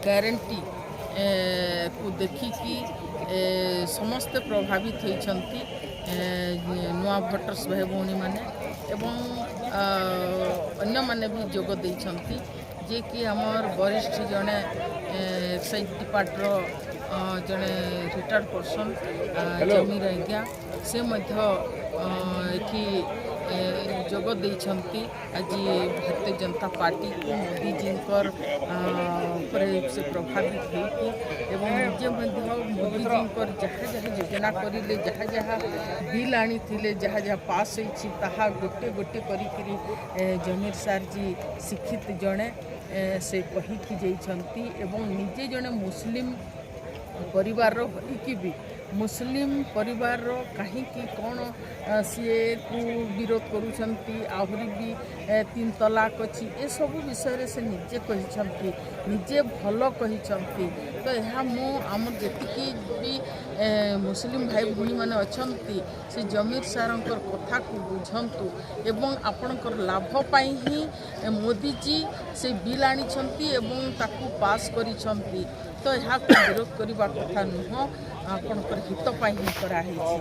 Guarantee କୁ ଦେଖିକି ସମସ୍ତେ ପ୍ରଭାବିତ ହୋଇଛନ୍ତି, ନୂଆ ଭୋଟର୍ସ ଭାଇ ଭଉଣୀମାନେ ଏବଂ ଅନ୍ୟମାନେ ବି ଯୋଗ ଦେଇଛନ୍ତି। ଯିଏକି ଆମର ବରିଷ୍ଠ ଜଣେ ଏକ୍ସାଇଜ୍ ଡିପାର୍ଟର ଜଣେ ରିଟାୟାର୍ଡ଼ ପର୍ସନ୍ ଜମିର ଆଜ୍ଞା, ସେ ମଧ୍ୟ ଏଠି ଯୋଗ ଦେଇଛନ୍ତି। ଆଜି ଭାରତୀୟ ଜନତା ପାର୍ଟିକୁ ମୋଦିଜୀଙ୍କର ଉପରେ ସେ ପ୍ରଭାବିତ ହେଇକି ଏବଂ ନିଜେ ମଧ୍ୟ ମୋଦିଜୀଙ୍କର ଯାହା ଯାହା ଯୋଜନା କରିଲେ, ଯାହା ଯାହା ବିଲ୍ ଆଣିଥିଲେ, ଯାହା ଯାହା ପାସ୍ ହେଇଛି, ତାହା ଗୋଟେ ଗୋଟେ କରିକିରି ଜମିର ସାର୍ଜୀ ଶିକ୍ଷିତ ଜଣେ, ସେ କହିକି ଯାଇଛନ୍ତି। ଏବଂ ନିଜେ ଜଣେ ମୁସଲିମ ପରିବାରର ହୋଇକି ବି ମୁସଲିମ ପରିବାରର କାହିଁକି କ'ଣ ସିଏକୁ ବିରୋଧ କରୁଛନ୍ତି, ଆହୁରି ବି ତିନି ତଲାକ ଅଛି, ଏସବୁ ବିଷୟରେ ସେ ନିଜେ କହିଛନ୍ତି, ନିଜେ ଭଲ କହିଛନ୍ତି। ତ ଏହା ମୁଁ ଆମର ଯେତିକି ବି ମୁସଲିମ ଭାଇ ଭଉଣୀମାନେ ଅଛନ୍ତି, ସେ ଜମିର ସାରଙ୍କର କଥାକୁ ବୁଝନ୍ତୁ ଏବଂ ଆପଣଙ୍କର ଲାଭ ପାଇଁ ହିଁ ମୋଦିଜୀ ସେ ବିଲ୍ ଆଣିଛନ୍ତି ଏବଂ ତାକୁ ପାସ୍ କରିଛନ୍ତି। ତ ଏହାକୁ ବିରୋଧ କରିବା କଥା ନୁହଁ, ଆପଣଙ୍କର ହିତ ପାଇଁ ହିଁ କରାହେଇଛି।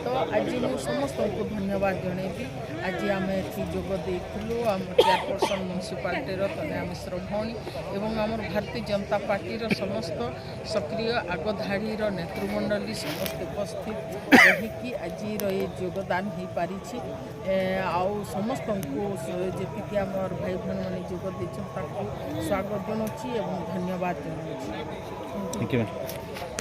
ତ ଆଜି ମୁଁ ସମସ୍ତଙ୍କୁ ଧନ୍ୟବାଦ ଜଣେଇବି। ଆଜି ଆମେ ଏଠି ଯୋଗ ଦେଇଥିଲୁ, ଆମ ଚେୟାରପର୍ସନ୍ ମ୍ୟୁନିସିପାଲିଟିର ତନୟା ମିଶ୍ର ଭଉଣୀ ଏବଂ ଆମର ଭାରତୀୟ ଜନତା ପାର୍ଟିର ସମସ୍ତ ସକ୍ରିୟ ଆଗଧାଡ଼ିର ନେତୃମଣ୍ଡଳୀ ସମସ୍ତେ ଉପସ୍ଥିତ ରହିକି ଆଜିର ଏ ଯୋଗଦାନ ହେଇପାରିଛି। ଆଉ ସମସ୍ତଙ୍କୁ, ଯେତିକି ଆମର ଭାଇ ଭଉଣୀମାନେ ଯୋଗ ଦେଇଛନ୍ତି, ତାଙ୍କୁ ସ୍ୱାଗତ ଜଣାଉଛି ଏବଂ ଧନ୍ୟବାଦ ଜଣାଉଛି। Thank you, ma'am.